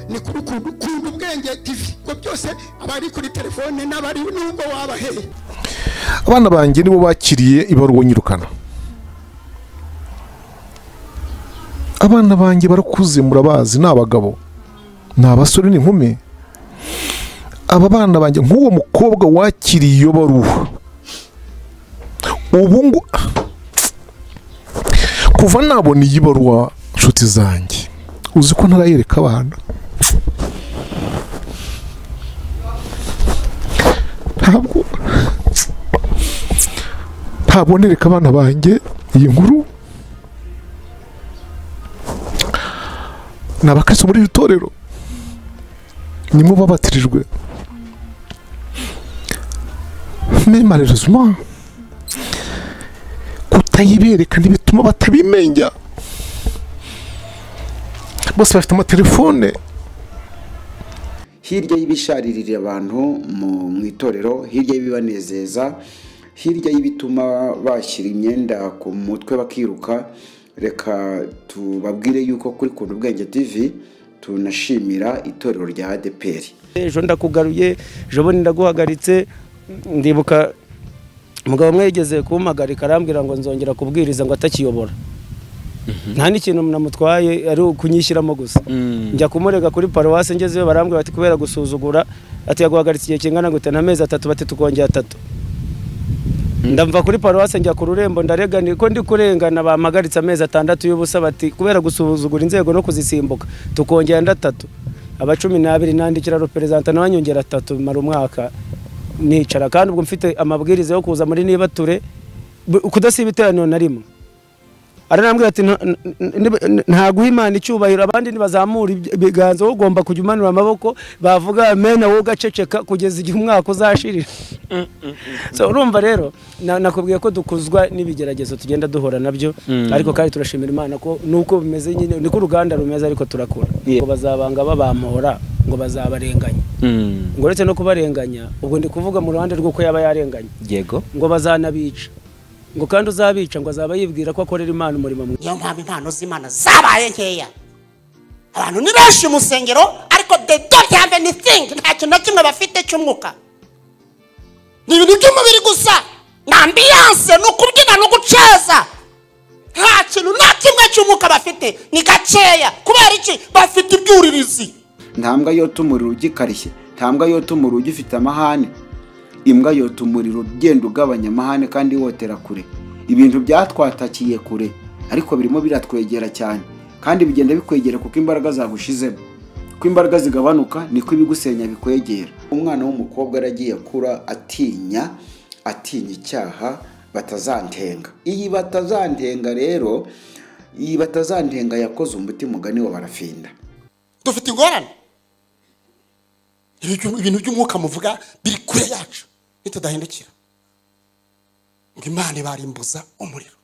Ni kuri Kunda Ubwenge TV ko byose abari kuri telefone n'abari nubwo wabaheye. Abana banjye nibo bakiriye ibaruwa nyirukana. Abana banjye barakuze murabazi, ni abagabo, ni abasore n'inkumi. Aba bana banjye nk'uwo mukobwa wakiriye iyo baruwa, ubu ngo kuva nabona iyi baruwa nshuti zanjye, uzi ko ntarayereka abana. Ntabwo nereka abana banjye iyi nkuru. Ni abakristo muri iri torero, nimwe babatirijwe. Mais malheureusement kutayibereka ntibituma batabimenya. Bose bafite amatelefone. Hirya y'ibisharirira abantu mu itorero, hirya y'ibibanezeza, hirya y'ibituma bashyira imyenda ku mutwe bakiruka, reka tubabwire yuko kuri Kunda Ubwenge TV tunashimira itorero rya ADEPR. Ejo ndakugaruye, ejo bundi ndaguhagaritse. Ndibuka umugabo umwe yigeze kumpagarika arambwira ngo nzongera kubwiriza ngo atakiyobora. Nta n'ikintu namutwaye, ari ukunyishyiramo gusa. Njya kumurega kuri paruwasi, ngezeyo barambwira bati kubera gusuzugura, ati yaguhagaritse igihe kingana gute? N'amezi 3, bati tukongera 3. Ndamva kuri paruwasi njya ku rurembo ndarega, niko ndi kurengana bampagaritse amezi 6 y'ubusa, bati kubera gusuzugura inzego no kuzisimbuka tukongera andi 3. Aba 12 nandikira representant nawe anyongera 3, mara umwaka nicara. Kandi ubwo mfite amabwiriza yo kuza muri nibature kudasiba iteraniro na rimwe. Aranambwira ati ntaguha Imana icyubahiro, abandi ntibazamura ibiganza, wowe ugomba kujya umanura amaboko, bavuga amen wowe ugaceceka kugeza igihe umwaka uzashirira. So urumva rero nakubwiye ko dukuzwa n'ibigeragezo tugenda duhora nabyo, ariko kandi turashimira Imana ko nuko bimeze nyine, niko uruganda rumeze, ariko turakura. Ngo bazabanga babampora, ngo bazabarenganya. Ngo uretse no kubarenganya, ubwo ndi kuvuga mu ruhande rw'uko yaba yarenganye. Yego. Ngo bazanabica, ngo kandi uzabica ngo azaba yibwira ko akorera Imana umurimo mwiza. Niyo mpamvu impano z'Imana zabaye nkeya. Abantu ni benshi mu rusengero, ariko they don't have anything, nta kintu na kimwe bafite cy'umwuka. Ni ibintu by'umubiri gusa, ni ambiance, ni ukubyina, ni uguceza. Nta kintu na kimwe cy'umwuka bafite, ni gakeya. Kubera iki? Bafite ibyuririzi. Nta mbwa yota umuriro ugikarishye, nta mbwa yota umuriro ugifite amahane. Imbwa yota umuriro ugenda ugabanya amahane kandi wotera kure. Ibintu byatwatakiye kure, ariko birimo biratwegera cyane, kandi bigenda bikwegera kuko imbaraga zagushizemo. Kuko imbaraga zigabanuka niko ibigusenya bikwegera. Umwana w'umukobwa aragiye akura atinya icyaha batazantenga. Iyi batazantenga rero, iyi batazantenga yakoze umuti mugani wa barafinda. Dufite ingorane. Ibintu by'umwuka muvuga biri kure yacu, nitudahindukira ngo Imana ibarimbuza umuriro.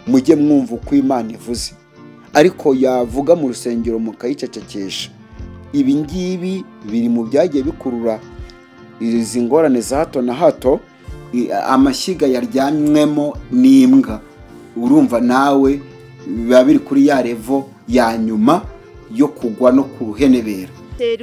Mujye mwumva uko Imana ivuze, ariko yavuga mu rusengero mukayicecekesha. Ibi ngibi biri mu byagiye bikurura izi ngorane za hato na hato. Amashyiga yaryamwemo n'imbwa, urumva nawe biba biri kuri ya revo ya nyuma yo kugwa no kuruhenebera.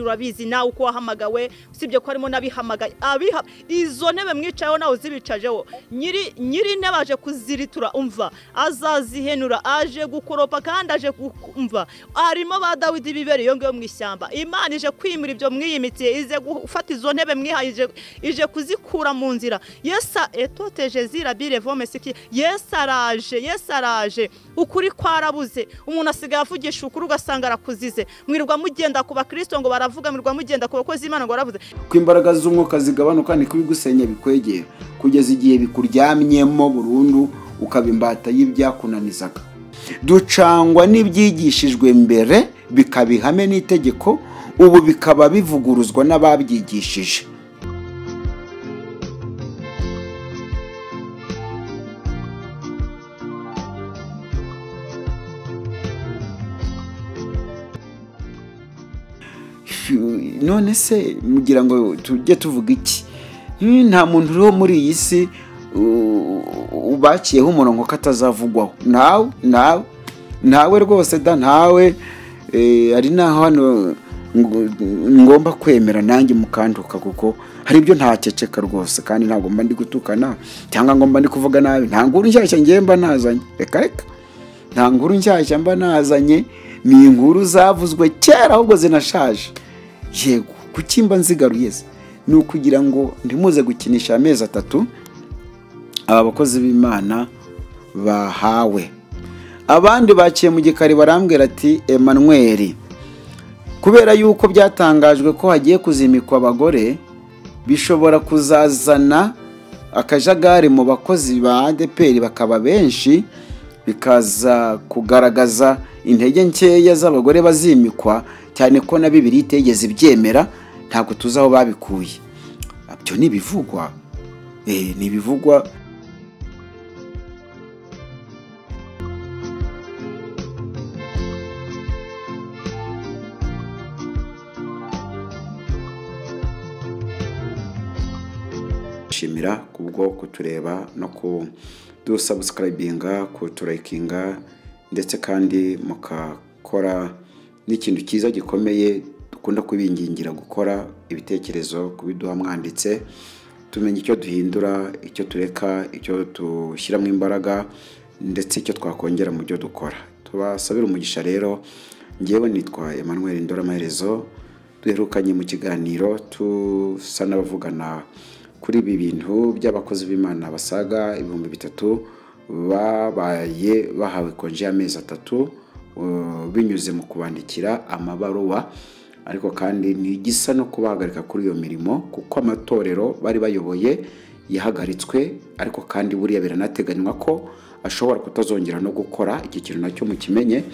Urabizi nawe uko wahamagawe, usibye ko harimo n'abihamagaye abiha izo ntebe mwicayeho nawe uzibicajeho. Nyiri intebe aje kuziritura, umva azazihenura, aje gukoropa kandi aje kumva. Arimo ba Dawidi bibere iyo ngiyo mu ishyamba. Imana ije kwimura ibyo mwiyimitiye, ize gufata izo ntebe mwihaye, ije kuzikura mu nzira. Yesu etoteje zirabire vomesiki. Yesu araje, Yesu araje. Ukuri kwarabuze, umuntu asigaye avugisha ukuri ugasanga arakuzize. Mwirwa mugenda ku bakristo ngo baravuga, mwirwa mugenda ku bakozi Imana ngo baravuze. Ko imbaraga z'umwuka zigabanuka niko ibigusenya bikwegera, kugeza igihe bikuryamyemo burundu ukaba imbata y'ibyakunanizaga. Ducangwa n'ibyigishijwe mbere bikaba ihame n'itegeko, ubu bikaba bivuguruzwa n'ababyigishije. None se mugira ngo tujye tuvuga iki? Nta muntu uriho muri iyi si ubakiyeho umurongo katazavugwaho. Nawe nawe nawe rwose da, ntawe. Ari naho hano ngomba kwemera nanjye mukanduka, kuko hari ibyo ntaceceka rwose, kandi ntabwo mba ndi gutukana cyangwa ngo mba ndi kuvuga nabi. Nta nkuru nshyashya ngiye mba nazanye, reka reka, nta nkuru nshyashya mba nazanye, ni inkuru zavuzwe kera ahubwo zinashaje. Yego, kuki mba nzigaruye se? Ni ukugira ngo ntimuze gukinisha amezi 3 aba bakozi b'Imana bahawe. Abandi baciye mu gikari barambwira ati Emmanuel, kubera yuko byatangajwe ko hagiye kuzimikwa abagore, bishobora kuzazana akajagari mu bakozi ba ADEPR bakaba benshi, bikaza kugaragaza intege nkeya z'abagore bazimikwa, cyane ko na Bibiliya itegeze ibyemera, ntabwo tuzi aho babikuye. Ibyo ni ibivugwa, ni ibivugwa. Shimira kubwo kutureba no kudusubscribinga, kuturakinga, ndetse kandi mukakora n'ikintu cyiza gikomeye dukunda kubingingira gukora, ibitekerezo kubiduha mwanditse, tumenye icyo duhindura, icyo tureka, icyo dushyiramo imbaraga, ndetse icyo twakongera mu byo dukora. Tubasabira umugisha rero. Njyewe nitwa Emmanuel Ndoramaherezo, duherukanye mu kiganiro tusa n'abavugana kuri ibi bintu by'abakozi b'Imana basaga 3000 babaye bahawe konje y'amezi 3 binyuze mu kubandikira amabaruwa, ariko kandi ni igisa no kubahagarika kuri iyo mirimo, kuko amatorero bari bayoboye yahagaritswe, ariko kandi buriya biranateganywa ko ashobora kutazongera no gukora iki kintu nacyo mukimenye.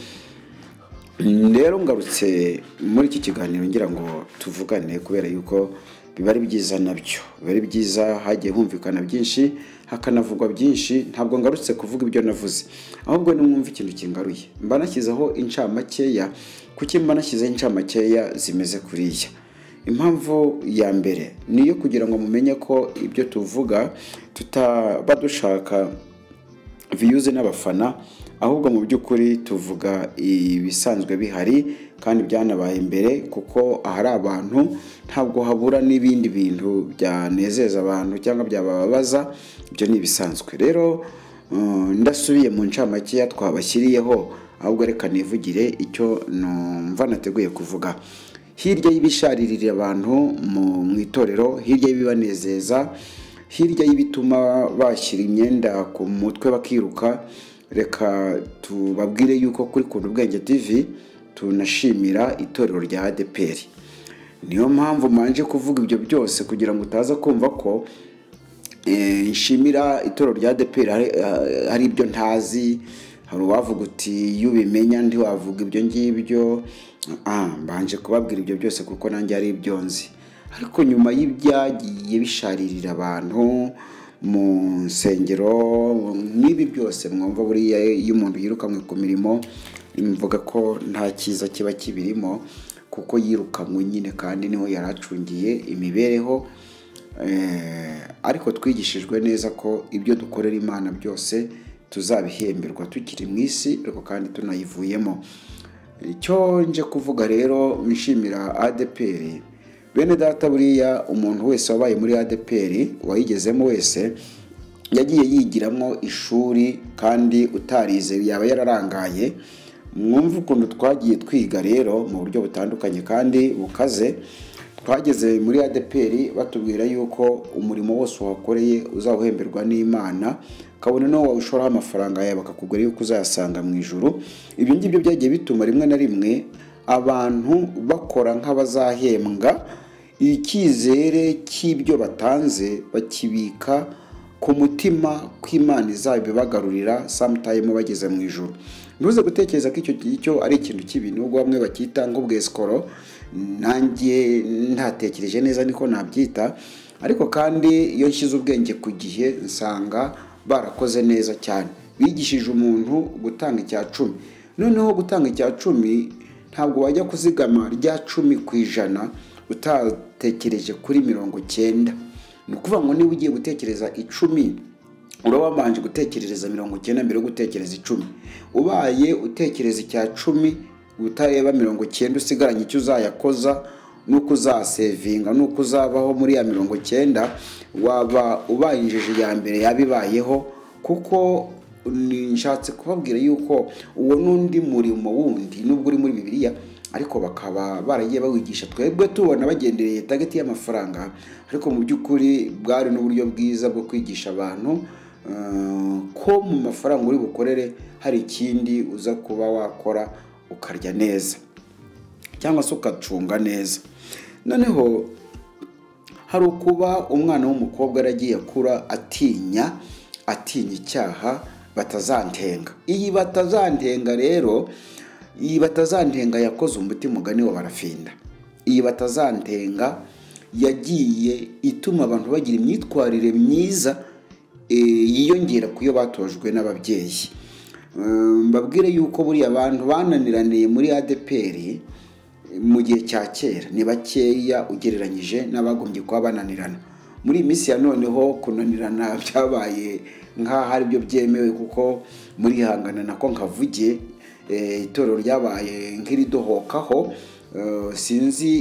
Rero ngarutse muri iki kiganiro ngira ngo tuvugane, kubera yuko biba ari byiza, nabyo biba ari byiza, hagiye humvikana byinshi, hakanavugwa byinshi. Ntabwo ngarutse kuvuga ibyo navuze, ahubwo nimwumve ikintu kingaruye. Mba nashyizeho incamakeya. Kuki mba nashyizeho incamakeya zimeze kuriya? Impamvu ya mbere ni iyo kugira ngo mumenye ko ibyo tuvuga tutaba dushaka views n'abafana, ahubwo mu by'ukuri tuvuga ibisanzwe bihari kandi byanabaye imbere, kuko ahari abantu ntabwo habura n'ibindi bintu byanezeza abantu cyangwa byabababaza, ibyo ni ibisanzwe. Rero ndasubiye mu ncamake twabashyiriyeho, ahubwo reka nivugire icyo numva nateguye kuvuga. Hirya y'ibisharirira abantu mu itorero, hirya y'ibibanezeza, hirya y'ibituma bashyira imyenda ku mutwe bakiruka, reka tubabwire yuko kuri Kunda Ubwenge TV tunashimira itorero rya ADEPR. Niyo mpamvu manje kuvuga ibyo byose, kugira ngo utaza kumva ko nshimira itorero rya ADEPR hari ibyo ntazi. Hari uwavuga uti iyo ubimenya ntiwavuga ibyo ngibyo. Mbanje kubabwira ibyo byose kuko nanjye ari ibyo nzi. Ariko nyuma y'ibyagiye bisharirira abantu mu nsengero n'ibi byose mwumva, buriya iyo umuntu yirukanwe ku mirimo mvuga ko nta cyiza kiba kibirimo, kuko yirukanwe nyine kandi niho yaracungiye imibereho. Ariko twigishijwe neza ko ibyo dukorera Imana byose tuzabihemberwa tukiri mu isi, ariko kandi tunayivuyemo. Icyo nje kuvuga rero nshimira ADEPR, bene data, buriya umuntu wese wabaye muri ADEPR wayigezemo wese yagiye yigiramo ishuri, kandi utarize yaba yararangaye. Mwumva ukuntu twagiye twiga rero mu buryo butandukanye kandi bukaze. Twageze muri ADEPR batubwira yuko umurimo wose wakoreye uzawuhemberwa n'Imana, kabone no wawushoraho amafaranga yawe bakakugura yuko uzayasanga mu ijuru. Ibyo ngibyo byagiye bituma rimwe na rimwe abantu bakora nk'abazahembwa, icyizere cy'ibyo batanze bakibika ku mutima kw'Imana izabibagarurira sometime bageze mu ijuru. Ntuze gutekereza ko icyo cyo ari ikintu kibi, nubwo bamwe bakita nk'ubwesikoro, nanjye ntatekereje neza niko nabyita, ariko kandi iyo nshyize ubwenge ku gihe nsanga barakoze neza cyane. Bigishije umuntu gutanga icya 10. Noneho gutanga icya 10 ntabwo wajya kuzigama rya 10% utatekereje kuri 90. Ni ukuvuga ngo niba ugiye gutekereza 10 uraba wabanje gutekerereza 90 mbere yo gutekereza 10. Ubaye utekereza icya 10 Utareba 90 usigaranye icyo uzayakoza nuko uzasevinga nuko uzabaho muri ya 90, waba ubaye injiji ya mbere yabibayeho. Kuko nshatse kubabwira yuko uwo n'undi murimo wundi nubwo uri muri Bibiliya, ariko bakaba baragiye bawigisha twebwe tubona bagendereye target y'amafaranga, ariko mu by'ukuri bwari n'uburyo bwiza bwo kwigisha abantu ko mu mafaranga uri bukorere hari ikindi uza kuba wakora ukarya neza cyangwa se ukacunga neza. Noneho hari ukuba umwana w'umukobwa aragiye akura atinya icyaha batazantenga. Iyi batazantenga rero, iyi batazantenga yakoze umuti mugani wa barafinda. Iyi batazantenga yagiye ituma abantu bagira imyitwarire myiza yiyongera kuyo batojwe n'ababyeyi. Mbabwire yuko buriya abantu bananiraniye muri ADPR mu gihe cya kera ni bakeya ugereranyije n'abagombye kuba bananirana. Muri iyi minsi ya noneho kunanirana byabaye nk'aho ari byo byemewe, kuko muri hangana nako nkavuge itorero ryabaye nk'iridohokaho, sinzi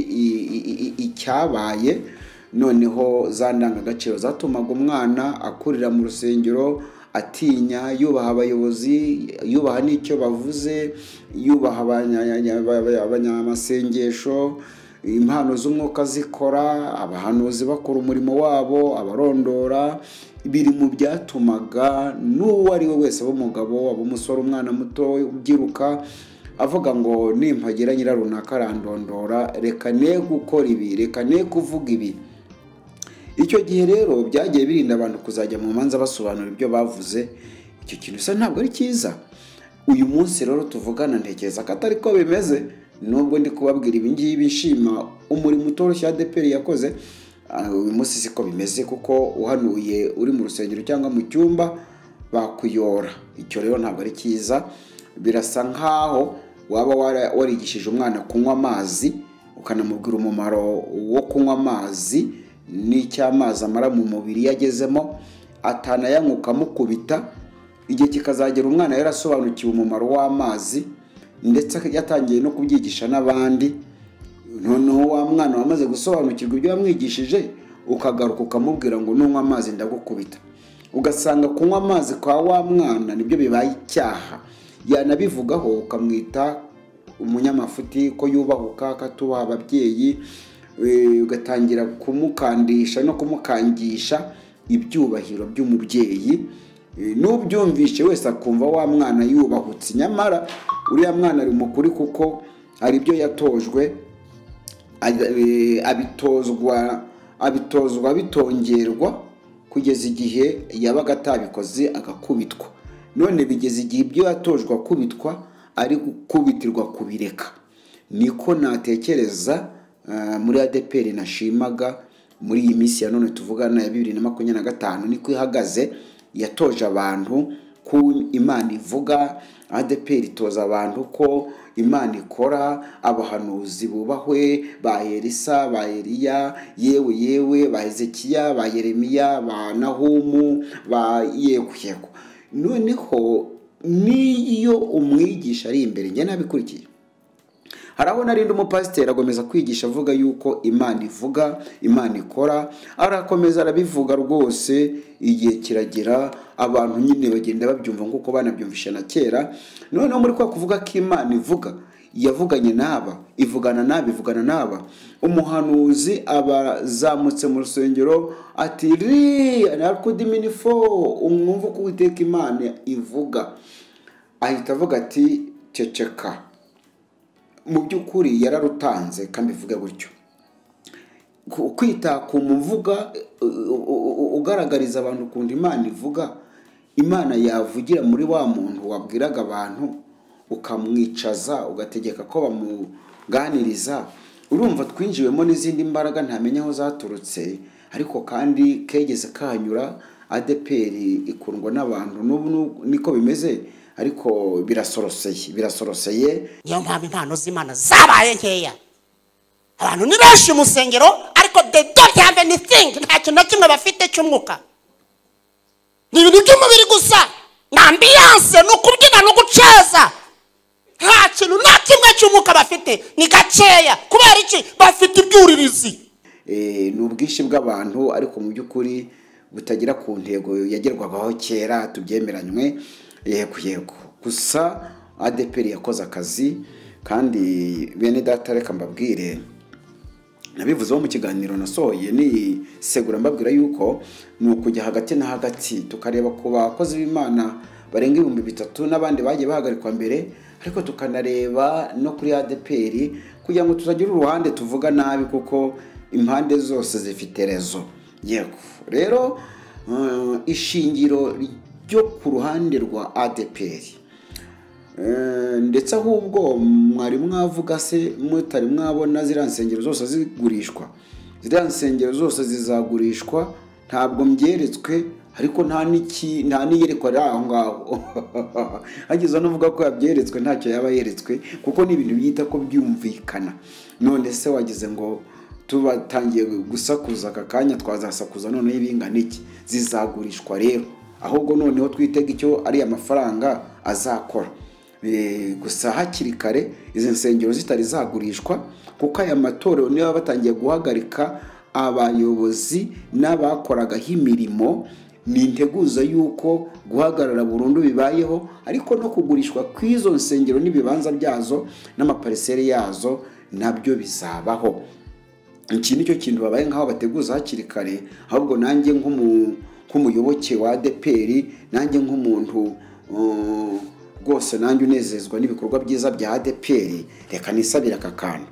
icyabaye. Noneho za ndangagaciro zatumaga umwana akurira mu rusengero atinya, yubaha abayobozi, yubaha n'icyo bavuze, yubaha abanyamasengesho, impano z'umwuka zikora, abahanuzi bakora umurimo wabo, abarondora, biri mu byatumaga n'uwo ari we wese, abo umugabo, abo umusore, umwana muto ubyiruka avuga ngo nimpagera nyira runaka arandondora, reka ne gukora ibi, reka ne kuvuga ibi. Icyo gihe rero byagiye birinda abantu kuzajya mu manza basobanura ibyo bavuze. Icyo kintu isa ntabwo ari cyiza. Uyu munsi rero tuvugana ntekereza ko atari ko bimeze, nubwo ndi kubabwira ibi ngibi nshima umurimo utoroshye ADPR yakoze. Uyu munsi siko bimeze, kuko uhanuye uri mu rusengero cyangwa mu cyumba bakuyora. Icyo rero ntabwo ari cyiza. Birasa nkaho waba warigishije umwana kunywa amazi, ukanamubwira umumaro wo kunywa amazi n'icy'amazi amara mu mubiri yagezemo, atanayanywa ukamukubita. Igihe kikazagera umwana yarasobanukiwe umumaro w'amazi, ndetse yatangiye no kubyigisha n'abandi. Noneho wa mwana wamaze gusobanukirwa ibyo wamwigishije, ukagaruka ukamubwira ngo nunywa amazi ndagukubita. Ugasanga kunywa amazi kwa wa mwana nibyo bibaye icyaha. Yanabivugaho ukamwita umunyamafuti, ko yubahuka, katubaha ababyeyi, ugatangira kumukandisha no kumukangisha ibyubahiro by'umubyeyi. N'ubyumvishe wese akumva wa mwana yubahutse, nyamara uriya mwana ari mukuri kuko hari ibyo yatojwe, abitozwa bitongerwa kugeza igihe yabaga atabikoze agakubitwa. None bigeze igihe ibyo yatojwe akubitwa ari gukubitirwa kubireka. Niko natekereza muri ADPR nashimaga muri iyi minsi ya none tuvugana ya 2025, niko ihagaze. Yatoje abantu ko Imana ivuga, ADPR itoza abantu ko Imana ikora, abahanuzi bubahwe, ba Elisa, ba Eliya, yewe yewe, ba Hezekiya, ba Yeremiya, ba Nahumu, ba Yego. Noneho niyo umwigisha ari imbere, njye nabikurikiye. Haraho narindi umupasiteri agomeza kwigisha avuga yuko Imana ivuga, Imana ikora, arakomeza arabivuga rwose. Igihe kiragera abantu nyine bagenda babyumva nkuko banabyumvisha na kera. Noneho muri kwa kuvuga ko Imana ivuga, yavuganye n'aba, ivugana n'aba, ivugana n'aba, umuhanuzi abazamutse mu rusengero ati ri narkudiminifo, umwumva ko Uwiteka Imana ivuga, ahita avuga ati ceceka. Mu by'ukuri yararutanze, kandi bivuga gutyo. Kwita ku muvuga ugaragariza abantu ukuntu Imana ivuga, Imana yavugira muri wa muntu wabwiraga abantu, ukamwicaza ugategeka ko bamuganiriza. Urumva twinjiwemo n'izindi mbaraga ntamenya aho zaturutse, ariko kandi kegeze kanyura. ADPR ikundwa n'abantu n'ubu niko bimeze, ariko birasoroseye, birasoroseye. Niyo mpamvu impano z'Imana zabaye nkeya. Abantu ni benshi mu rusengero, ariko they don't have anything, nta kintu na kimwe bafite cy'umwuka. Ni ibintu by'umubiri gusa, ni ambiance, ni ukubyina, ni uguceza. Nta kintu na kimwe cy'umwuka bafite, ni gakeya. Kubera iki? Bafite ibyuririzi. Ni ubwinshi bw'abantu ariko mu by'ukuri butagira ku ntego yagerwagaho kera, tubyemeranywe. Yego yego, gusa ADEPR yakoze akazi. Kandi bene data, reka mbabwire, nabivuzeho mu kiganiro nasohoye ni segura, mbabwira yuko ni ukujya hagati na hagati tukareba ku bakozi b'Imana barenga 3000 n'abandi bagiye bahagarikwa mbere, ariko tukanareba no kuri ADEPR kugira ngo tutagira uruhande tuvuga nabi, kuko impande zose zifite rezo. Yego rero, ishingiro ryo ku ruhande rwa ADEPR, ndetse ahubwo mwari mwavuga se mutari mwabona ziriya nsengero zose zigurishwa? Ziriya nsengero zose zizagurishwa, ntabwo mbyeretswe, ariko nta n'iki, nta n'iyerekwa riri aho ngaho. Hagize n'uvuga ko yabyeretswe, ntacyo yaba yeretswe, kuko ni ibintu byita ko byumvikana. None se wagize ngo tubatangiye gusakuza aka kanya twazasakuza noneho ibingana iki? Zizagurishwa rero, ahubwo noneho twitega icyo ari amafaranga azakora. Gusa hakiri kare izi nsengero zitari zagurishwa, kuko aya matorero niba batangiye guhagarika abayobozi n'abakoragaho imirimo, ni integuza yuko guhagarara burundu bibayeho, ariko no kugurishwa kw'izo nsengero n'ibibanza byazo n'amapariseri yazo nabyo bizabaho. Iki nicyo kintu babaye nkaho bateguza hakiri kare. Ahubwo nanjye nk'umuyoboke wa ADEPR, nanjye nk'umuntu rwose nanjye unezezwa n'ibikorwa byiza bya ADEPR, reka nisabire aka kantu: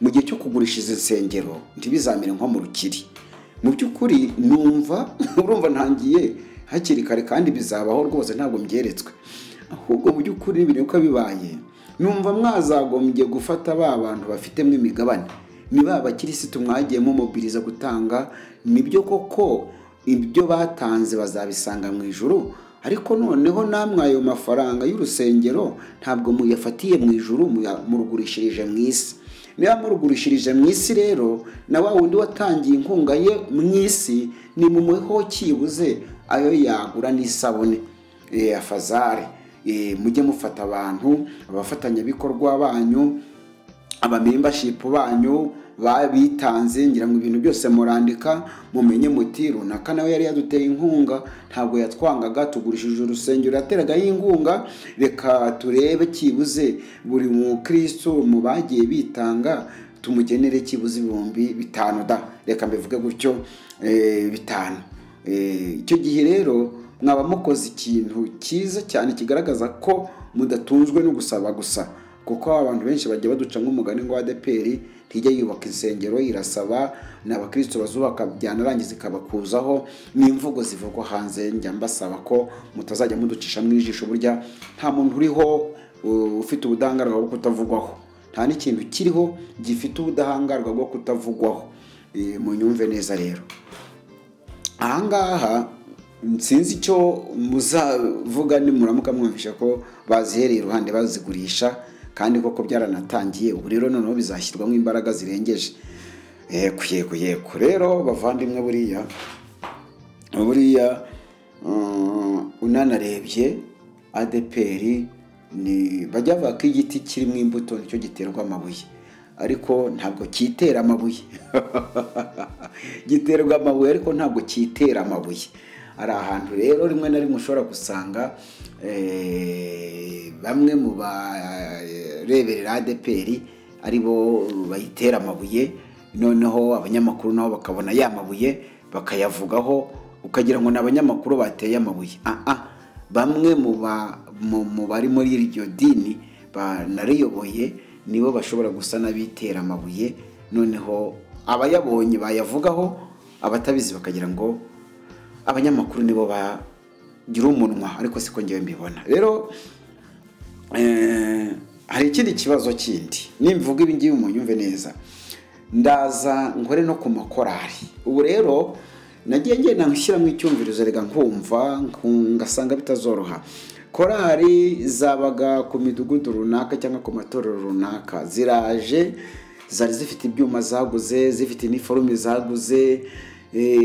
mu gihe cyo kugurisha izi nsengero ntibizamere nko mu Rukiri. Mu by'ukuri numva, urumva ntangiye hakiri kare kandi bizabaho rwose, ntabwo mbyeretswe. Ahubwo mu by'ukuri ibintu uko bibaye, numva mwazagombye gufata ba bantu bafitemo imigabane, ni ba bakirisitu mwagiye mumobiriza gutanga. Nibyo koko ibyo batanze bazabisanga mu ijuru, ariko noneho namwe ayo mafaranga y'urusengero ntabwo muyafatiye mu ijuru, murugurishirije mu isi. Niba murugurishirije mu isi rero, na wa wundi watangiye inkunga ye mu isi, ni mumuheho cyibuze ayo yagura n'isabune afazare. Mujye mufata abantu, abafatanyabikorwa banyu, abamembership banyu babitanze, ngira ngo ibintu byose murandika, mumenye muti runaka nawe yari yaduteye inkunga, ntabwo yatwangaga, tugurishije urusengero yateragaho inkunga, reka turebe cyibuze buri mukristo mu bagiye bitanga tumugenere cyibuze 5000 da, reka mbivuge gutyo, 5. Icyo gihe rero mwaba mukoze ikintu cyiza cyane kigaragaza ko mudatunzwe no gusaba gusa, kuko abantu benshi bajya baduca nk'umugani ngo ADEPR ntijya yubaka insengero, irasaba n'abakristo bazubaka byanarangiza ikabakuzaho. Ni imvugo zivugwa hanze, njya mbasaba ko mutazajya muducisha mu ijisho. Burya nta muntu uriho ufite ubudahangarwa bwo kutavugwaho, nta n'ikintu kiriho gifite ubudahangarwa bwo kutavugwaho. Munyumve neza rero, ahangaha sinzi icyo muzavuga nimuramuka mwumvisha ko bazihereye iruhande bazigurisha, kandi koko byaranatangiye. Ubu rero noneho bizashyirwamo imbaraga zirengeje. Yego yego yego rero bavandimwe, buriya unanarebye ADEPR ni bajya bavuga ko igiti kirimo imbuto nicyo giterwa amabuye, ariko ntabwo cyitera amabuye. Giterwa amabuye ariko ntabwo cyitera amabuye. Ari ahantu rero rimwe na rimwe ushobora gusanga bamwe mu bareberera ADEPR ari bo bayitera amabuye, noneho abanyamakuru nabo bakabona ya mabuye bakayavugaho, ukagira ngo ni abanyamakuru bateye amabuye. Bamwe mu bari muri iryo dini banariyoboye nibo bashobora gusa n'abitera amabuye, noneho abayabonye bayavugaho, abatabizi bakagira ngo abanyamakuru nibo bagira umunwa, ariko siko ngewe mbibona. Rero hari ikindi kibazo kindi, nimvuga ibi ngibi munyumve neza, ndaza nkore no ku makorari. Ubu rero nagiye ngenda nshyiramo icyumvirizo, rega nkumva ngasanga bitazoroha. Korari zabaga ku midugudu runaka cyangwa ku matorero runaka, ziraje zari zifite ibyuma zaguze, zifite iniforume zaguze,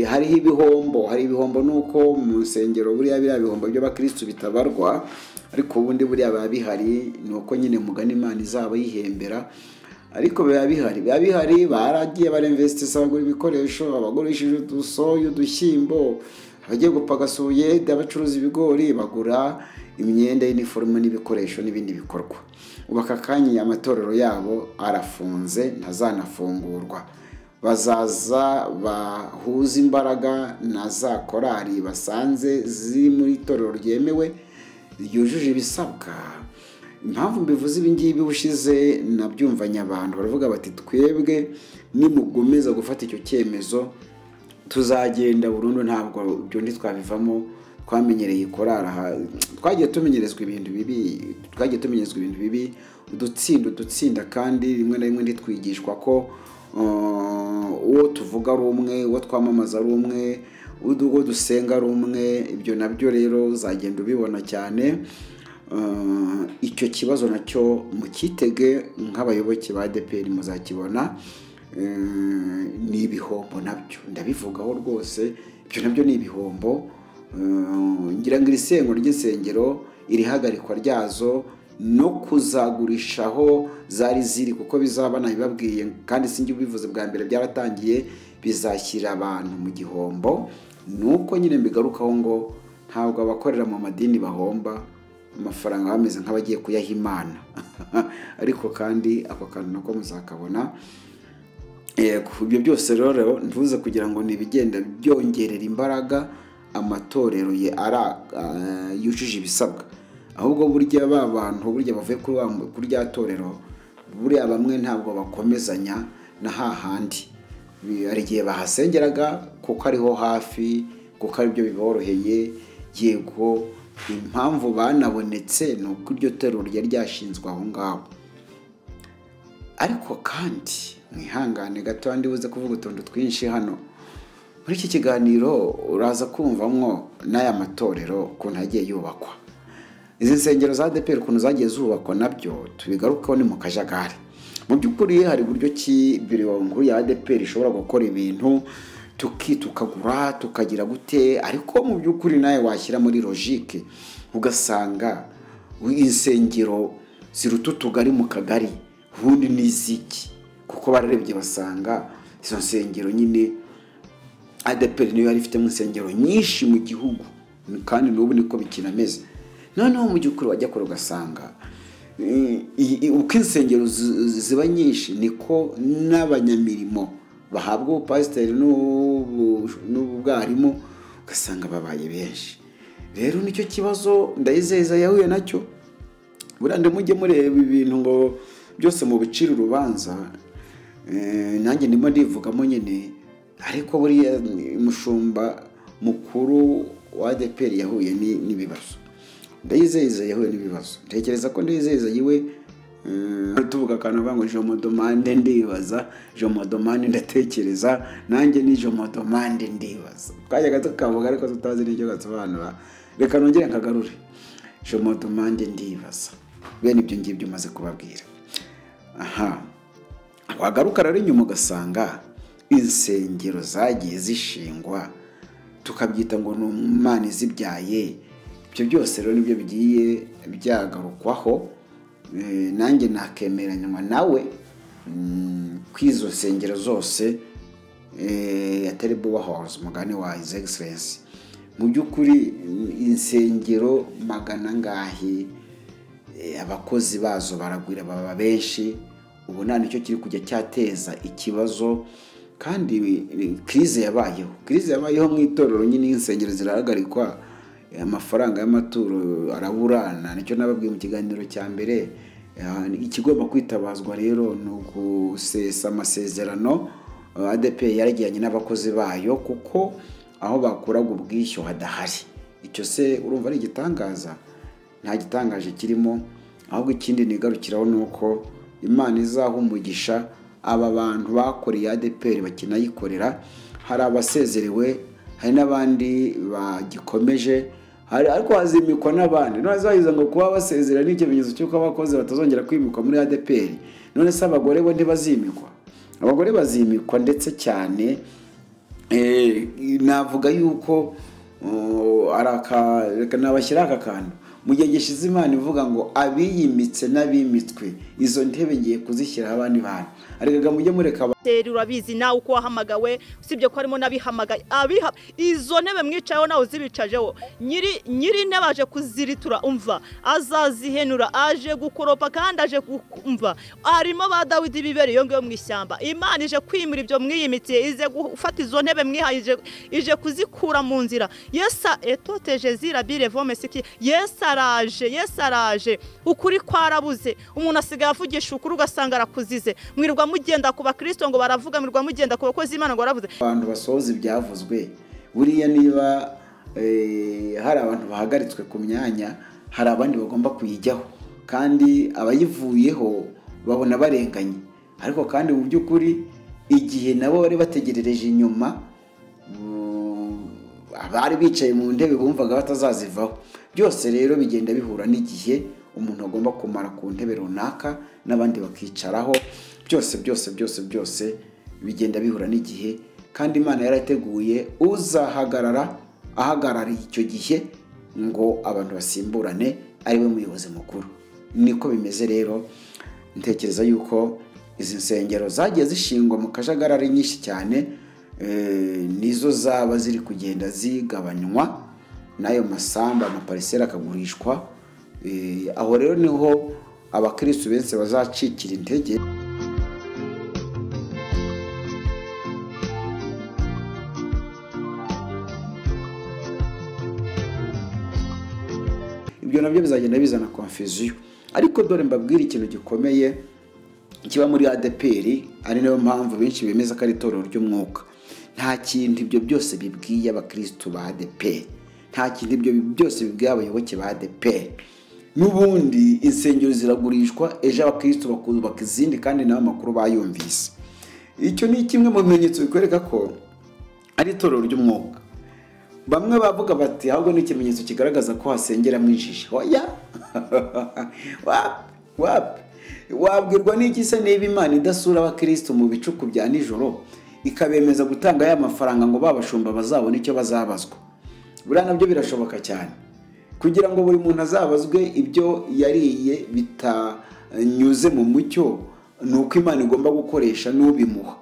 hariho ibihombo. Hari ibihombo nuko mu nsengero buriya biriya bihombo by'abakristo bitabarwa, Ariko ubundi buriya biba bihari, ni uko nyine mugani Imana izaba yihembera, ariko biba bihari. Baragiye barinvestisa, bagura ibikoresho, abagurishije udusoya, udushyimbo, abagiye gupagasa ubuyede, abacuruza ibigori, bagura imyenda y'iniforume n'ibikoresho n'ibindi bikorwa. Ubu aka kanya amatorero yabo arafunze, ntazanafungurwa. Bazaza bahuza imbaraga na za korali basanze ziri muri itorero ryemewe ryujuje ibisabwa. Impamvu mbivuze ibi ngibi, ubushize nabyumvanye abantu baravuga bati twebwe nimugomeza gufata icyo cyemezo tuzagenda burundu, ntabwo ibyo ntitwabivamo, twamenyereye korara, twagiye tumenyerezwa ibintu bibi, udutsinda, kandi rimwe na rimwe ntitwigishwa ko uwo tuvuga ari umwe, uwo twamamaza ari umwe, uwo dusenga ari umwe. Ibyo nabyo rero uzagenda ubibona cyane. Icyo kibazo nacyo mukitege nk'abayoboke ba ADEPR, muzakibona. Ni ibihombo nabyo ndabivugaho rwose, ibyo nabyo ni ibihombo. Ngira ngo irisengo ry'insengero, irihagarikwa ryazo no kuzagurishaho zari ziri, kuko bizaba nabibabwiye kandi sinjye ubivuze bwa mbere, byaratangiye, bizashyira abantu mu gihombo. Nuko nyine mbigarukaho ngo ntabwo abakorera mu madini bahomba amafaranga, bameze nk'abagiye kuyaha Imana. Ariko kandi ako kantu nako muzakabona. Ibyo byose rero ntuze kugira ngo ni ibigenda byongerera imbaraga amatorero ye yujuje ibisabwa, ahubwo burya ba bantu burya bavuye kuri rya torero, buriya bamwe ntabwo bakomezanya na hahandi. Hari igihe bahasengeraga kuko ariho hafi, kuko aribyo biboroheye. Yego, impamvu banabonetse ni uko iryo torero ryari ryashinzwe aho ngaho. Ariko kandi mwihangane gato, ndibuze kuvuga utuntu twinshi hano muri iki kiganiro. Uraza kumvamwo n'aya matorero ukuntu agiye yubakwa, izi nsengero za ADEPR ukuntu zagiye zubakwa, nabyo tubigarukaho ni mu kajagari. Mu by'ukuri hari buryo ki biro nkuru ya ADEPR ishobora gukora ibintu tukagura tukagira gute, ariko mu by'ukuri nawe washyira muri logique ugasanga insengero ziruta utugari mu kagari ubundi ni iziki, kuko bararebye basanga izo nsengero nyine ADEPR niyo yari ifitemo insengero nyinshi mu gihugu, kandi n'ubu niko bikinameze. Noneho mu by'ukuri wajya kure ugasanga uko insengero ziba nyinshi niko n'abanyamirimo bahabwa ubupasiteri n'ubwarimu, ugasanga babaye benshi. Rero nicyo kibazo Ndayizeye yahuye nacyo. Buriya mujye mureba ibintu ngo byose mu biciro urubanza, nanjye ndimo ndivugamo nyine, ariko buriya umushumba mukuru wa ADEPR yahuye n'ibibazo. Ndayizeye yahuye n'ibibazo. Ntekereza ko Ndayizeye yiwe tuvuga akantu bavuga ngo jomodomande ndibaza, jomodomande ndatekereza, nanjye ni jomodomande ndibaza. Twajyaga tukavuga ariko tutazi n'icyo gasobanura. Reka nongere nkagarure jomodomande ndibaza. Bene ibyo ngibyo maze kubabwira. Aha, wagaruka rero inyuma ugasanga insengero zagiye zishingwa tukabyita ngo ni Imana izibyaye. Ibyo byose rero nibyo bigiye byagarukwaho. Nanjye nakemeranywa nawe kwizo nsengero zose atari Bowahouse mugani wa His Excellency. Mu by'ukuri insengero magana ngahe abakozi bazo baragwira baba benshi, ubu nta nicyo kiri kujya cyateza ikibazo. Kandi krize yabayeho mu itorero nyine, insengero zirahagarikwa, amafaranga y'amaturo araburana. Nicyo nababwiye mu kiganiro cya mbere. Ikigomba kwitabazwa rero ni ugusesa amasezerano ADEPR yaragiranye n'abakozi bayo, kuko aho bakuraga ubwishyu hadahari. Icyo se urumva ari igitangaza? Nta gitangaje kirimo. Ahubwo ikindi nigarukiraho ni uko Imana izaha umugisha aba bantu bakoreye ADEPR bakinayikorera. Hari abasezerewe, hari n'abandi bagikomeje, ariko hazimikwa n'abandi. None zahize ngo kuba basezera ni ikimenyetso cy'uko abakozi batazongera kwimikwa muri ADEPR. None se abagore bo ntibazimikwa? Abagore bazimikwa ndetse cyane. Navuga yuko nabashyira aka kantu. Mu gihe gishize Imana ivuga ngo abiyimitse n'abimitswe izo ntebe ngiye kuzishyiraho abandi bantu. Ariko mujye mureka urabizi nawe uko wahamagawe, usibye ko harimo n'abihamagaye abiha izo ntebe mwicayeho nawe uzibicajeho. Nyiri intebe aje kuziritura, umva azazihenura, aje gukoropa kandi aje kumva arimo ba Dawidi bibere iyo ngiyo mu ishyamba. Imana ije kwimura ibyo mwiyimitiye, ize gufata izo ntebe mwihaye, ije kuzikura mu nzira. Yesu etoteje zirabire vome siki. Yesu araje, Yesu araje. Ukuri kwarabuze, umuntu asigaye avugisha ukuri ugasanga arakuzize. Mwirwa mugenda ku bakristo ngo baravuga, mwirwa mugenda ku bakozi Imana ngo baravuze. Abantu basohoza ibyavuzwe buriya niba hari abantu bahagaritswe ku myanya, hari abandi bagomba kuyijyaho, kandi abayivuyeho babona barenganye. Ariko kandi mu by'ukuri igihe nabo bari bategerereje inyuma, abari bicaye mu ntebe bumvaga batazazivaho. Byose rero bigenda bihura n'igihe umuntu agomba kumara ku ntebe runaka n'abandi bakicaraho. Byose byose byose byose bigenda bihura n'igihe, kandi Imana yarateguye uzahagarara ahagarariye icyo gihe ngo abantu basimburane, ari we muyobozi mukuru. Niko bimeze rero. Ntekereza yuko izi nsengero zagiye zishingwa mu kajagari nyinshi cyane, nizo zaba ziri kugenda zigabanywa n'ayo masamba, amaparisera akagurishwa. Aho rero niho abakristo benshi bazacikira intege. Ibyo nabyo bizagenda bizana confusion. Ariko dore mbabwira ikintu gikomeye kiba muri ADPR, ari nayo mpamvu benshi bemeza ko ari itorero ry'umwuka. Nta kintu ibyo byose bibwiye abakristo ba ADPR, nta kintu ibyo byose bibwiye abayoboke ba ADPR. N'ubundi insengero ziragurishwa, ejo abakristo bakubaka izindi kandi nabo amakuru bayumvise. Icyo ni kimwe mu bimenyetso bikwereka ko ari itorero ry'umwuka. Bamwe bavuga bati ahubwo ni ikimenyetso kigaragaza ko hasengera mwinjiji. Oya wapi wabwirwa n'iki se niba Imana idasura abakristo mu bicuku bya nijoro ikabemeza gutanga ya mafaranga ngo babashumba bazabone icyo bazabazwa? Buriya nabyo birashoboka cyane, kugira ngo buri muntu azabazwe ibyo yariye bitanyuze mu mucyo, nuko Imana igomba gukoresha n'ubimuha.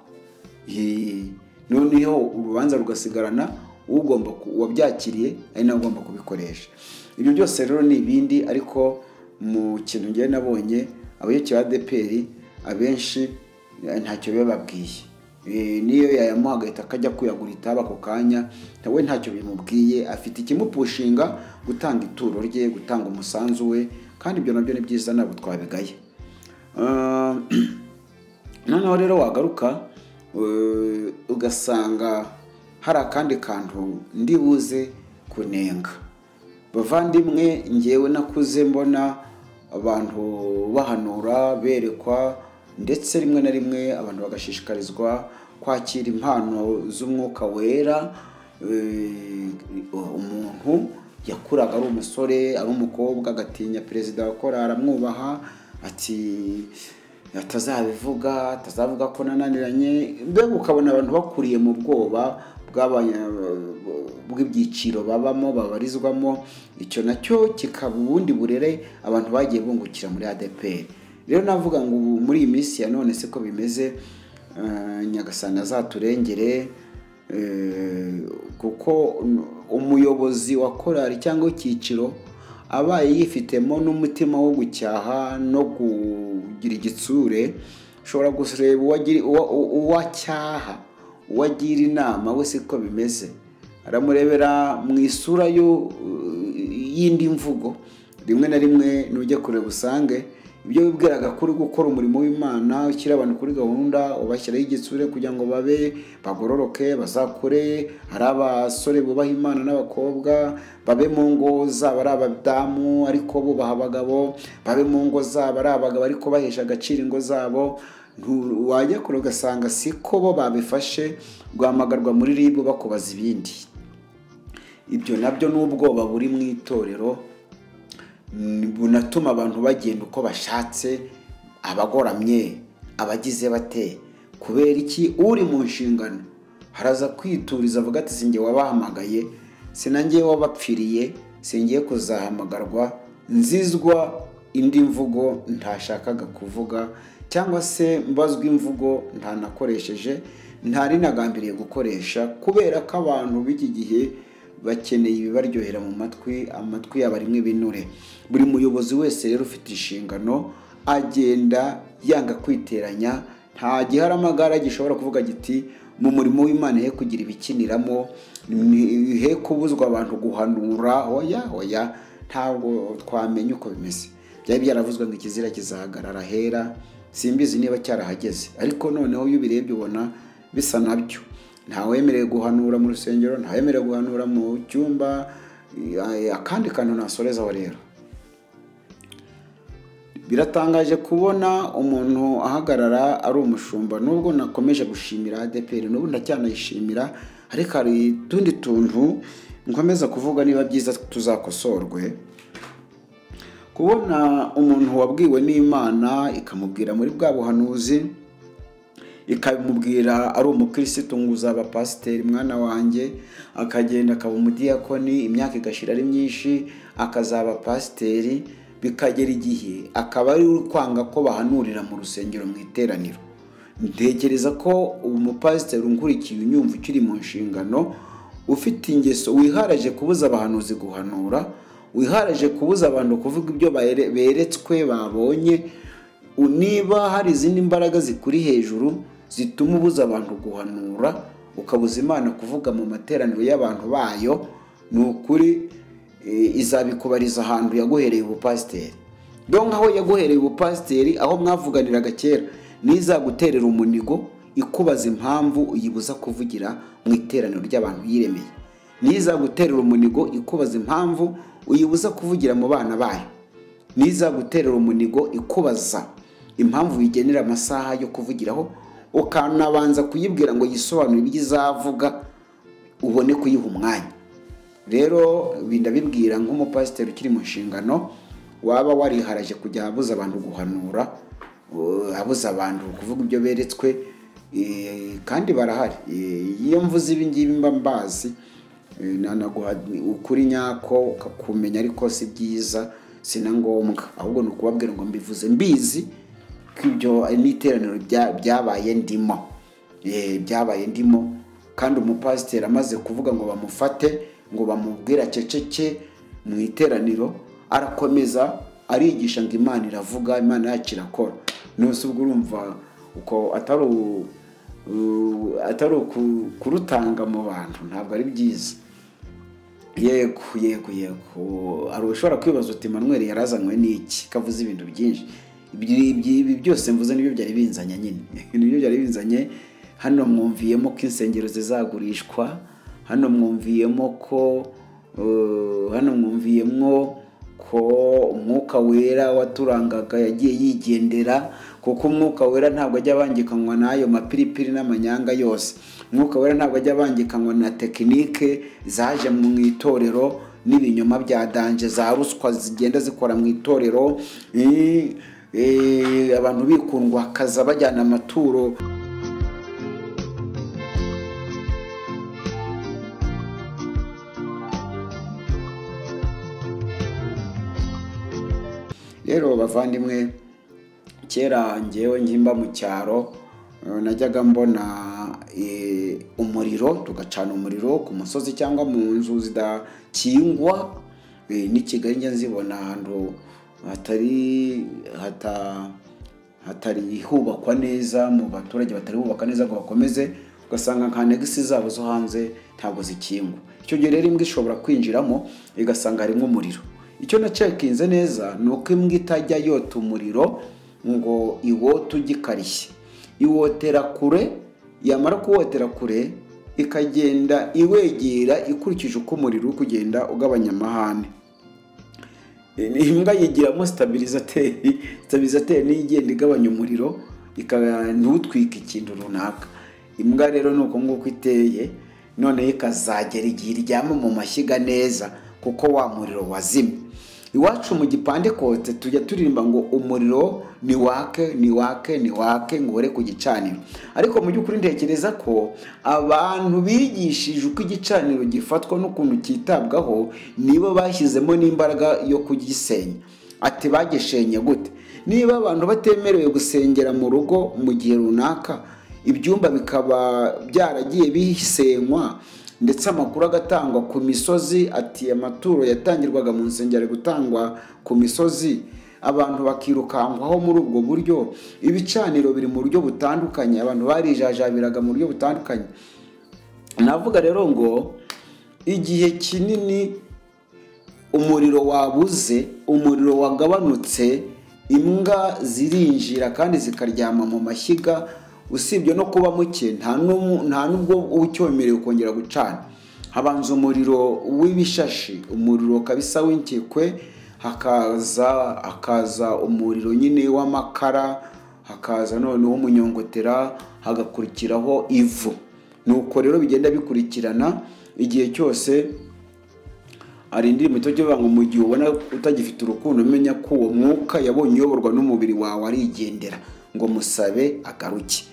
Noneho urubanza rugasigarana ugomba wabyakiriye ari nawe ugomba kubikoresha. Ibyo byose rero ni ibindi, ariko mu kintu ngiye nabonye abayoboke ba ADPR abenshi ntacyo bibabwiye. Niyo yayamuha agahita akajya kuyagura itaba ako kanya, we ntacyo bimubwiye, afite ikimupushinga gutanga ituro rye, gutanga umusanzu we, kandi ibyo nabyo ni byiza, ntabwo twabigaye. Noneho rero wagaruka ugasanga hari akandi kantu ndibuze kunenga. Bavandimwe, ngewe nakuze mbona abantu bahanura berekwa, ndetse rimwe na rimwe abantu bagashishikarizwa kwakira impano z'umwuka wera. Umuntu yakuraga ari umusore, ari umukobwa, agatinya perezida wa korali, aramwubaha, ati atazabivuga, atazavuga ko nananiranye. Mbega ukabona abantu bakuriye mu bwoba bw'ibyiciro babamo, babarizwamo. Icyo nacyo kikaba ubundi burere abantu bagiye bungukira muri ADPR. Rero navuga ngo ubu muri iyi minsi ya none siko bimeze. Nyagasani azaturengere, kuko umuyobozi wa korali cyangwa icyiciro abaye yifitemo n'umutima wo gucyaha no kugira igitsure, ushobora gusreba uwacyaha, uwagira inama we siko bimeze, aramurebera mu isura y'indi mvugo. Rimwe na rimwe nujya kureba usange ibyo wibwiraga kuri gukora umurimo w'Imana, ushyira abantu kuri gahunda, ubashyiraho igitsure kugira ngo babe bagororoke, bazakure ari abasore bubaha Imana n'abakobwa, babe mu ngo zabo ari abadamu ariko bubaha abagabo, babe mu ngo zabo ari abagabo ariko bahesha agaciro ingo zabo. Wajya kure ugasanga siko bo babifashe, guhamagarwa muri RIB bakubaza ibindi. Ibyo nabyo n'ubwoba buri mu itorero bunatuma abantu bagenda uko bashatse, abagoramye, abagize bate. Kubera iki? Uri mu nshingano haraza kwituriza avuga ati sinjye wabahamagaye, sinangiye wabapfiriye, singiye kuzahamagarwa Nzizwa indi mvugo ntashakaga kuvuga, cyangwa se mbazwa imvugo ntanakoresheje, ntari nagambiriye gukoresha, kubera ko abantu b'iki gihe bakeneye ibibaryohera mu matwi, amatwi yabo arimo ibinure. Buri muyobozi wese rero ufite inshingano agenda yanga kwiteranya. Nta giharamagara gishobora kuvuga giti mu murimo w'Imana he kugira ibikiniramo, he kubuzwa abantu guhanura. Oya oya, ntabwo twamenya uko bimeze. Byari byaravuzwe ngo ikizira kizahagarara hera, simbizi niba cyarahageze, ariko noneho iyo ubirebye ubona bisa nabyo. Ntawemerewe guhanura mu rusengero, ntawemerewe guhanura mu cyumba. Akandi kantu nasorezaho rero, biratangaje kubona umuntu ahagarara ari umushumba. Nubwo nakomeje gushimira ADEPR, n'ubu ndacyanayishimira, ariko hari utundi tuntu nkomeza kuvuga, niba byiza tuzakosorwe. Kubona umuntu wabwiwe n'Imana ikamubwira muri bwa buhanuzi, ikamubwira ari umukristo ngo uzaba pasiteri mwana wanjye, akagenda akaba umudiyakoni, imyaka igashira ari myinshi akazaba pasiteri, bikagera igihe akaba ari kwanga ko bahanurira mu rusengero mu iteraniro. Ntekereza ko umupasiteri unkurikiye unyumva ukiri mu nshingano, ufite ingeso wiharaje kubuza abahanuzi guhanura, wiharaje kubuza abantu kuvuga ibyo beretswe babonye, niba hari izindi mbaraga zikuri hejuru zituma ubuza abantu guhanura, ukabuza Imana kuvuga mu materaniro y'abantu bayo, ni ukuri izabikubariza ahantu yaguhereye ubupasiteri. Donc aho yaguhereye ubupasiteri, aho mwavuganiraga kera, nizaguterera umunigo ikubaza impamvu uyibuza kuvugira mu iteraniro ry'abantu yiremeye. Nizaguterera umunigo ikubaza impamvu uyibuza kuvugira mu bana bayo. Nizaguterera umunigo ikubaza impamvu uyigenera amasaha yo kuvugiraho, ukanabanza kuyibwira ngo yisobanure ibyo izavuga, ubone kuyiha umwanya. Rero bindabibwira nk'umupasiteri ukiri mu nshingano, waba wariharaje kujya abuza abantu guhanura, abuza abantu kuvuga ibyo beretswe, kandi barahari. Iyo mvuze ibi ngibi mba mbazi, nanaguha ukuri nyako ukakumenya, ariko si byiza, si na ngombwa. Ahubwo ni ukubabwira ngo mbivuze mbizi ko ibyo n'iteraniro byabaye ndimo, byabaye ndimo. Kandi umupasiteri amaze kuvuga ngo bamufate, ngo bamubwira ceceke mu iteraniro, arakomeza arigisha ngo Imana iravuga, Imana yacu irakora. Nose ubwo urumva uko atari kurutanga mu bantu, ntabwo ari byiza. Yego yego yego, hari ushobora kwibaza uti Emmanuel yarazanywe n'iki kavuze ibintu byinshi? Ibi byose mvuze nibyo byari binzanye nyine, nibyo byari binzanye. Hano mwumviyemo ko insengero zizagurishwa, hano mwumviyemo ko hano mwumviyemo ko umwuka wera waturangaga yagiye yigendera, kuko umwuka wera ntabwo ajya abangikanywa n'ayo mapiripiri n'amanyanga yose. Umwuka wera ntabwo ajya abangikanywa na tekinike zaje mu itorero n'ibinyoma bya danje za ruswa zigenda zikora mu itorero, abantu bikundwa kaza bajyana amaturo. Rero bavandimwe, kera ngewe nkimba mu cyaro najyaga mbona umuriro, tugacana umuriro ku musozi cyangwa mu nzu zidakingwa. Ni Kigali njya nzibona ahantu hatari hubakwa neza, mu baturage batari bubaka neza ngo bakomeze, ugasanga nka negisi zabo zo hanze ntabwo zikingwa. Icyo gihe rero imbwa ishobora kwinjiramo igasanga harimo umuriro. Icyo nacekinze neza ni uko imbwa itajya yota umuriro ngo iwote ugikarishye, iwotera kure, yamara kuwotera kure ikagenda iwegera ikurikije uko umuriro uri kugenda ugabanya amahane. Imbwa yigiramo stabilisateur, stabilisateur niyo igenda igabanya umuriro ntutwike ikintu runaka. Imbwa rero ni uko nguko iteye, noneho ikazagera igihe iryama mu mashyiga neza kuko wa muriro wazimye. Iwacu mu gipandekote tujya turirimba ngo umuriro ni wake ni wake ni wake ngo uhore ku gicaniro, ariko mu by'ukuri ntekereza ko abantu bigishije uko igicaniro gifatwa n'ukuntu cyitabwaho nibo bashyizemo n'imbaraga yo kugisenya. Ati bagishenye gute? Niba abantu batemerewe gusengera mu rugo mu gihe runaka, ibyumba bikaba byaragiye bisenywa ndetse amakuru agatangwa ku misozi, ati amaturo yatangirwaga mu nsengero gutangwa ku misozi, abantu bakirukankwaho muri ubwo buryo. Ibicaniro biri mu buryo butandukanye, abantu barijajabiraga mu buryo butandukanye. Navuga rero ngo igihe kinini umuriro wabuze, umuriro wagabanutse, imbwa zirinjira kandi zikaryama mu mashyiga. Usibye no kuba muke, nta nubwo ucyomerewe kongera gucana. Habanza umuriro w'ibishashi, umuriro kabisa w'inkekwe, hakaza umuriro nyine w'amakara, hakaza noneho umunyongotera, hagakurikiraho ivu. Nuko rero bigenda bikurikirana igihe cyose. Hari indirimbo itokivuga ngo mu gihe ubona utagifite urukundo umenya ko uwo mwuka yabonye uyoborwa n'umubiri wawe arigendera, ngo musabe agaruke.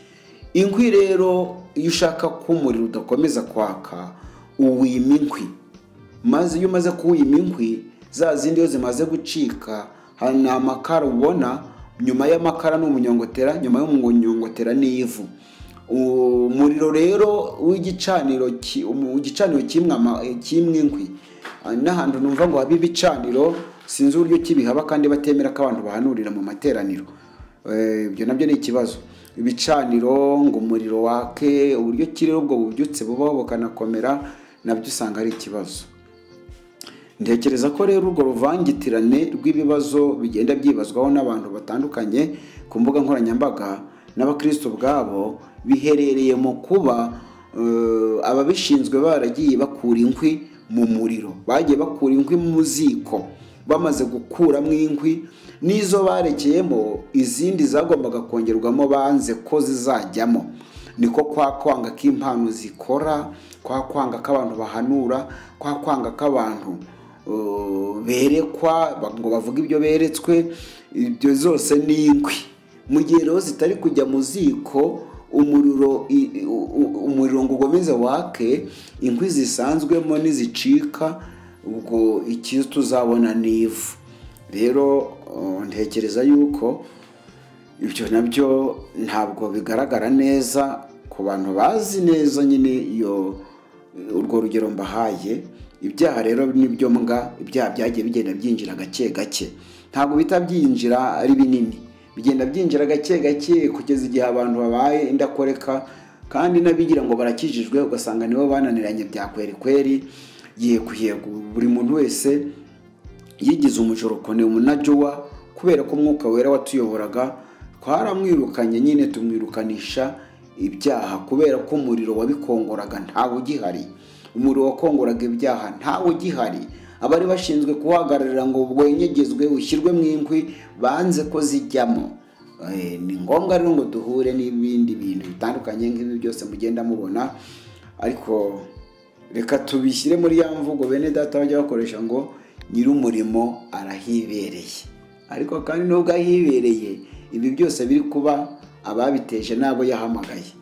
Inkwi rero iyo ushaka ko umuriro udakomeza kwaka, uwima inkwi. Maze iyo umaze kuwima inkwi, za zindi iyo zimaze gucika, hari amakara ubona, nyuma y'amakara ni umunyongotera, nyuma y'umunyongotera ni ivu. Umuriro rero w'igicaniro, igicaniro kimwe inkwi, n'ahantu numva ngo habe ibicaniro, sinzi uburyo kibihaba kandi batemera ko abantu bahanurira mu materaniro. Ibyo nabyo ni ikibazo. Ibicaniro ngo umuriro wake, uburyo kirero ubwo bubyutse bubaho bukanakomera, nabyo usanga ari ikibazo. Ntekereza ko rero urwo ruvangitirane rw'ibibazo bigenda byibazwaho n'abantu batandukanye ku mbuga nkoranyambaga n'abakristo ubwabo, biherereye mu kuba ababishinzwe baragiye bakura inkwi mu muriro, bagiye bakura inkwi mu ziko. Bamaze gukuramo inkwi n'izo barekeyemo, izindi zagombaga kongerwamo banze ko zizajyamo. Niko kwa kwanga k'impano zikora, kwa kwanga k'abantu bahanura, kwa kwanga k'abantu berekwa ngo bavuge ibyo beretswe, ibyo zose ni inkwi. Mu gihe rero zitari kujya mu ziko, umuriro ngo ugomeze wake, inkwi zisanzwemo nizicika, ubwo icyo tuzabona ni ivu. Rero ntekereza yuko ibyo nabyo ntabwo bigaragara neza ku bantu bazi neza nyine iyo urwo rugero mbahaye. Ibyaha rero nibyo mbwa, ibyaha byagiye bigenda byinjira gake gake, ntabwo bita byinjira ari binini, bigenda byinjira gake gake kugeza igihe abantu babaye indakoreka, kandi n'abigira ngo barakijijwe ugasanga nibo bananiranye bya kweri kweri. Yego yego, buri muntu wese yigize umujorokone umunajuwa, kubera ko umwuka wera watuyoboraga twaramwirukanye nyine, tumwirukanisha ibyaha, kubera ko umuriro wabikongoraga ntawe ugihari. Umuriro wakongoraga ibyaha ntawe ugihari. Abari bashinzwe kuhagararira ngo bwenyegezwe ushyirwe mu inkwi banze ko zijyamo. Ni ngombwa rero ngo duhure n'ibindi bintu bitandukanye nk'ibi byose mugenda mubona, ariko reka tubishyire muri ya mvugo bene data bajya bakoresha ngo nyir'umurimo arahibereye. Ariko kandi nubwo ahibereye, ibi byose biri kuba ababiteje nabo yahamagaye.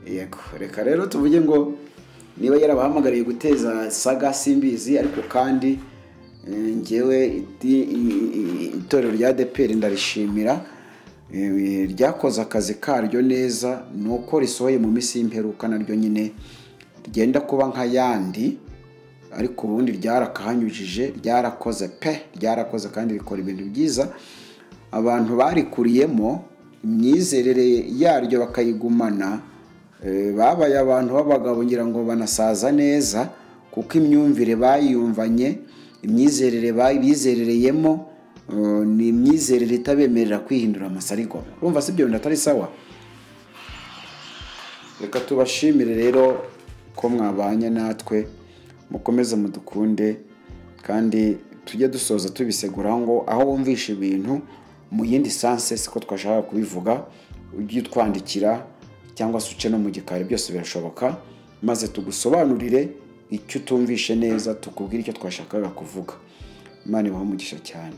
Yego, reka rero tuvuge ngo niba yarabahamagariye guteza saga simbizi, ariko kandi njyewe itorero rya ADEPR ndarishimira, ryakoze akazi karyo neza, nuko risohoye mu minsi y'imperuka naryo nyine rigenda kuba nk'ayandi, ariko ubundi ryarakahanyujije, ryarakoze pe, ryarakoze kandi rikora ibintu byiza. Abantu barikuriyemo imyizerere yaryo bakayigumana, babaye abantu b'abagabo ngira ngo banasaza neza, kuko imyumvire bayumvanye, imyizerere bizerereyemo ni imyizerere itabemerera kwihindura amasarigoma. Urumva si ibyo bintu atari sawa? Reka tubashimire rero ko mwabanye natwe, mukomeze mudukunde, kandi tujye dusoza tubisegura ngo aho wumvisha ibintu mu yindi sanse siko twashaka kubivuga, ujye utwandikira cyangwa se uce no mu gikari, byose birashoboka, maze tugusobanurire icyo utumvishe neza, tukubwire icyo twashakaga kuvuga. Imana ibahe umugisha cyane.